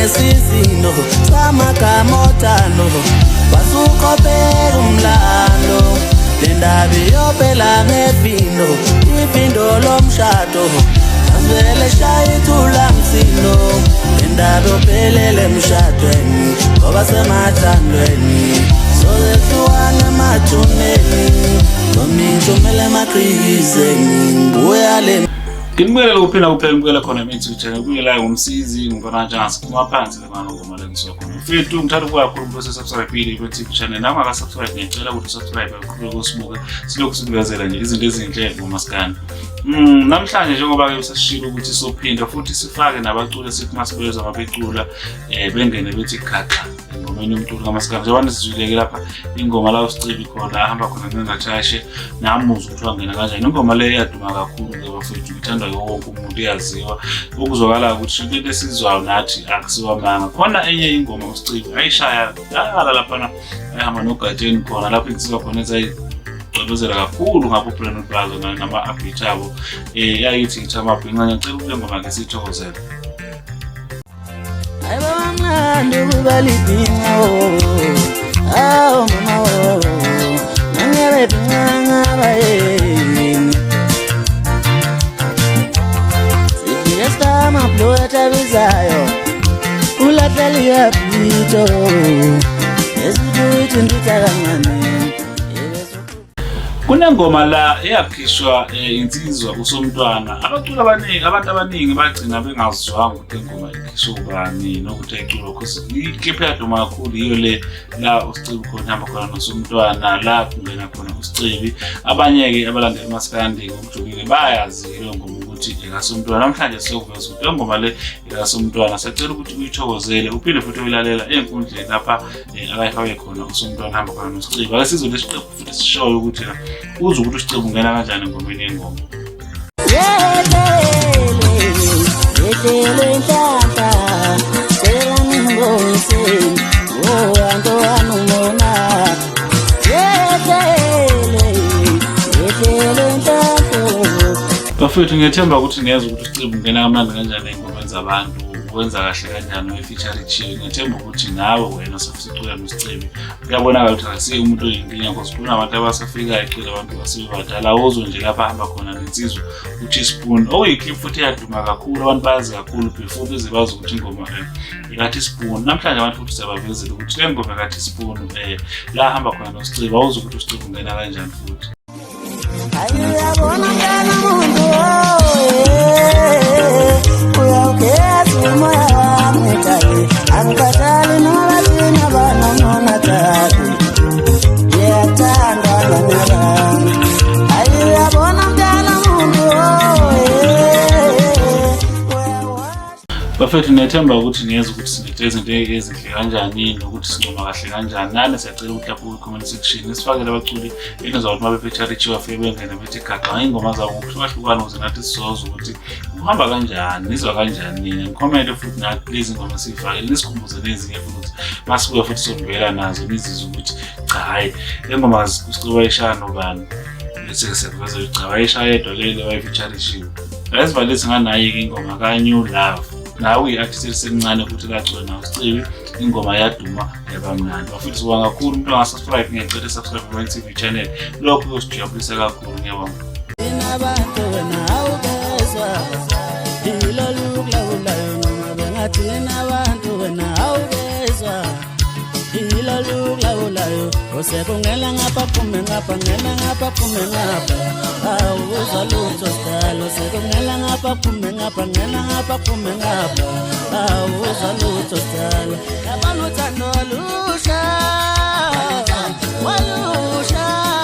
Ngesisindo samagama othando, wasuqopheka umlando. Le ndaba iyophela ngefindo, ifindo lomshado. Avele shaya ithula msindo. Le ndaba yophelele emshadweni, ngoba semathandweni sozehlukana emathuneni. Noma emaqhikizeni ngibuya le. Nginibukele kuphinda kuphela, ngibukele khona eMethu Channel, kubukelayo ngumsizi ngibona njani siphuma phansi le ngoma le ngisuka khona. Mfethu, ngithanda ukubuka kakhulu umuntu osesubscribe kwe-TV channel. Nawe ungaka-subscribe, ngiyacela ukuthi usubscribe, uqhubeke usibuke, silokhu sikuvezela nje izinto ezinhle ngomaskandi. Namhlanje njengoba-ke sesishilo ukuthi sophinda futhi sifake nabaculi esithi masibezwa mabecula bengene bethi gaxa engomeni yomculo kamaskandi. Njengoba nisizwile-ke lapha ingoma la uSicebi khona ahamba khona ngengathashe, namuzwa ukuthi wangena kanjani. Ingoma le iyaduma kakhulu-ke bafethu, ithandwa yiwo wonke umuntu, iyaziwa. Okuzwakala ukuthi into esizwayo nathi akusiwamanga. Khona enye ingoma uSicebi ayishaya kudala laphana, ayihamba noGatsheni khona lapho insizwa khona ezayigcwebezela kakhulu ngapho Brandon Plaza nama-upbeat abo, yayithi ngithi amabhinca. Ngiyacela ukuthi le ngoma ke siyithokozele. Ayibamnandi ukuba libhinca, oh awu mama, oh nangabe bhinca ngaba yini. Sifike samablo ethabisayo ulahlela iyapito esithi intutha kancane. Kunengoma la eyakhishwa insizwa uSomntwana. Abaculi abaningi, abantu abaningi bagcina bengazwanga ukuthi ingoma ikhishwe ubani nokuthi ayiculwa, cause iclip yaduma kakhulu yiyo le la uSicebi khona hamba khona noSomntwana, la kungena khona uSicebi. Abanye-ke abalandela umaskandi ngokujulile bayazi leyo ngoma ukuthi ekaSomntwana. Namhlanje siyokuveza ukuthi leyo ngoma le ekaSomntwana. Siyacela ukuthi uyithokozele, uphinde futhi uyilalela ey'nkundleni lapha akayifake khona uSomntwana hamba khona noSicebi. Ake sizwe lesiqephu futhi sishoyo ukuthi uzwe ukuthi uSicebi ungena kanjani engomeni yengoma. Yehlele inhlanhla, cela ningibongiseni, oh anto anumona. Yehlele, yehlele inhlanhla. Bafethu, ngiyethemba ukuthi niyezwa ukuthi uSicebi ungena kamnandi kanjani ey'ngomeni zabantu, wenza kahle kanjani we-feature. Ngiyethemba ukuthi nawe wena osafisa ucula noSicebi, kuyabonakala ukuthi akasiye umuntu oyinkinga, because kunabantu abasafikayo ecula, abantu asebebadala. Awuzwe nje lapha ahamba khona nensizwa uTeaspoon, okuyiclip futhi eyaduma kakhulu, abantu bayazi kakhulu before beze bazi ukuthi ingoma ekaTeaspoon. Namhlanje abantu futhi siyabavezela ukuthi le ngoma ekaTeaspoon, la ahamba khona noSicebi. Awuzwe ukuthi uSicebi ungena kanjani futhi. Uyabona mntana muntu, uyawugeza umoya wami ekhaya, angikhathali noma bathini abanomona thathu, ngiyakuthanda bana bami. Ayi, uyabona mntana muntu. Bafethu, ngiyathemba ukuthi niyeza ukuthi silethe izinto ezinhle kanjani nokuthi sincoma kahle kanjani. Nani siyacela ukuthi lapho kwi-comment section nisifakele abaculi enizwa ukuthi uma befeature bafike bengene bethi gaxa ngey'ngoma zabo ngokuhlukahlukana, ukuze nathi sizozwa ukuthi kuhamba kanjani, nizwa kanjani nina. Nikhomente futhi nathi lezi ngoma esiyifakile, nisikhumbuze nezinye futhi ukuthi masibuya futhi sizobuyela nazo, nizizwe ukuthi cha, hhayi, le ngoma uSicebi wayishaya nobani, bese-ke siyakuveza ukuthi cha, wayishaya yedwa lele wayefeaturishiwe. Ayisivalisi nganayi-ke ingoma ka-New Love, nawe uyi-artist elisemncane futhi lacula nawo uSicebi, ingoma yaduma yaba mnandi. Bafethu, sibonga kakhulu. Umuntu ongasubscribe, ngiyacela subscribe kuma TV channel, lokho kuyosijabulisa kakhulu. Ngiyabonga. Abantu wena awubezwa yilo lukulawulayo, noma bengathini abantu wena awubezwa yilo lukulawulayo. Osekungena ngapha phume ngapha, ngena ngapha phume ngapha, awuzwa lutho sidalo. Sekungena ngapha phume ngapha, ngena ngapha phume ngapha, awuzwa lutho.